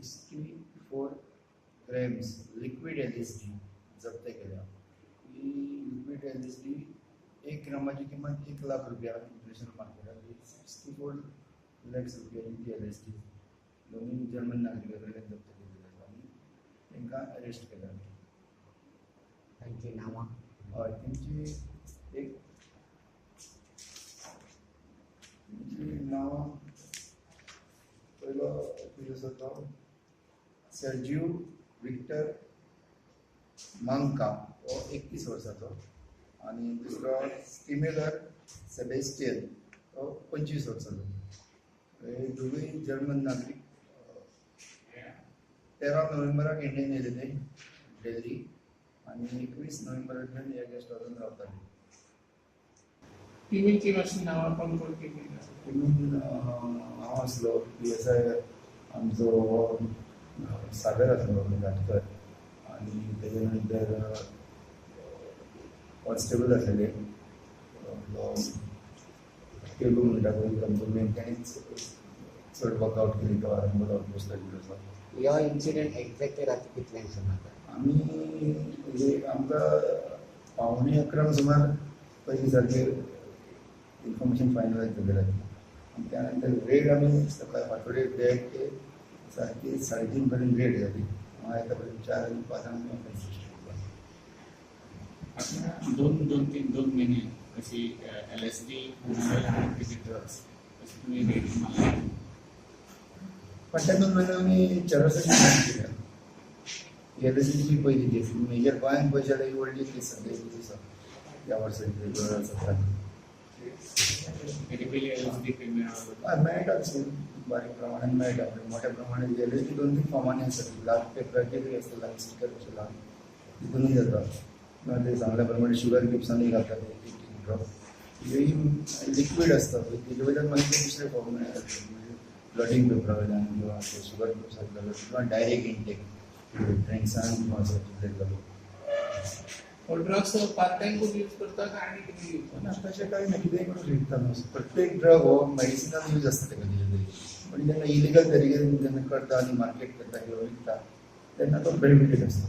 64 grams liquid LSD जप्त केल्या. ही liquid LSD 1 ग्रामाची किंमत 1 लाख रुपया इंटरनॅशनल मार्केटात. 64 लॅक्स रुपयाची ती एलएसडी दोनूय जर्मन नागरिका कडल्यान जप्त केल्ली आसा आनी तांकां अरेस्ट केल्या. तांची नांवां? हय, तेंची एक तेंची नांवां, पयलो एक्यूज आसा तो सर्जियो विक्टर मांका, हो 31 वर्साचो आनी दुसरो स्टिमेलर सेबेस्टियन, तो 25 वर्साचो. हे दोगूय जर्मन नागरीक 13 नोव्हेंबराक इंडियन येयलेले दिल्ली आनी 21 नोव्हेंबरांतल्यान ह्या गेस्ट हावसान रावताले. टिमीची मातशी नांवां कोण कोण टिमीन आसा? टिमीन हांव आसलो, पीएसआय आमचो हो सागर आसलो घाटकर आनी तेजे नंतर कॉन्स्टेबल आसलेले आपलो टेलू म्हणटा पळय आमचो मेन, तेणीच चड वर्कआवट केली तो आरंबोल आउटपोस्टाचेर आसा. हो इन्सिडंट एक्झॅक्टली राती कितल्यांक सुमार जालो? आमी म्हणजे आमकां 10:45 सुमार पयलीं सारकें इन्फॉर्मेशन फायनलायज जालें राती आनी त्या नंतर रेड आमी सकाळी फांतोडेर 1:30 ते सारकी 3:30 पर्यंत रेड जाली. हांगा येता पर्यंत 4 आनी 5 आमी ऑफेन्स रजिस्टर. आता दोन दोन तीन 2 महिने अशी एलएसडी आनी ड्रग्स अशी तुम्ही रेड मारली. फाटल्या 2 म्हयने आमी चरसाची काम केल्या. एलएसडीची पयली केस मेजर गोंयांत पळयत जाल्यार ही व्हडली केस सद्या आसा ह्या वर्सा 2017. तेजे पयली एलएसडी खंय मेळ्ळो? हय, मेळटा, तशें बारीक प्रमाणान मेळटा, पण मोठ्या प्रमाणात एलएसडी दोन तीन फॉर्मांनी आसता. लाल पेपराचेरूय आसता, लाल स्टिकर कशें लाल, तितूनय जाता किंवा ते सांगल्या प्रमाणे शुगर क्युब्सांनी घालतात ते एक एक ड्रॉप. ही लिक्वीड आसता पळय, तेजे वयल्यान मागीर ते दुसरे फॉर्म म्हणजे ब्लॉटिंग पेपरा वयल्यान किंवा ते शुगर क्युब्सांत घालून किंवा डायरेक्ट इंटेक ड्रिंक्सान किंवा असो घालून. हो ड्रग्स पार्ट टायम करून यूज करता काय आनी कितें यूज ना, तशें कांय ना, कितेंय करूंक शकता न्हू. प्रत्येक ड्रग हो मेडिसिनल यूज आसता तेका कितें तरी, पण जेन्ना इलिगल तरेन जेन्ना करता आनी मार्केट करता किंवा विकता तेन्ना तो प्रोहिबिटेड आसता.